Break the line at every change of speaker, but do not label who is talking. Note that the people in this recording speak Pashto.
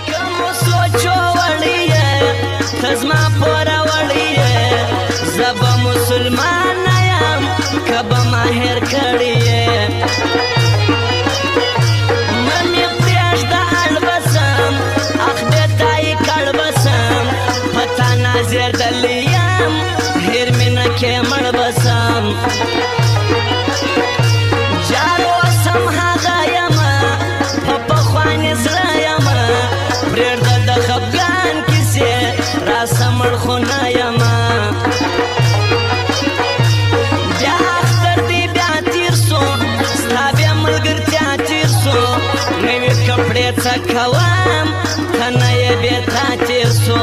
کوم سوچو وړي ته زما پوره وړي، زه به مسلمان نه یم که به ما هېر کړي. مه مې پرېږده اړبسم، اخ بې تا یې کړبسم. په تا نازېدلی یم، هېر مې نه کې مړ بسم. جار وسم هغه یمه، په پخواني زړه یمه. پرېږده د خفګان کیسې، راسه مړ خو نه یمه. بیا اختر دی بیا تیر سو، ستا بیا ملګرتیا تیر سو. نوې کپړې څه کوم که نه یې بې تا تیر سو.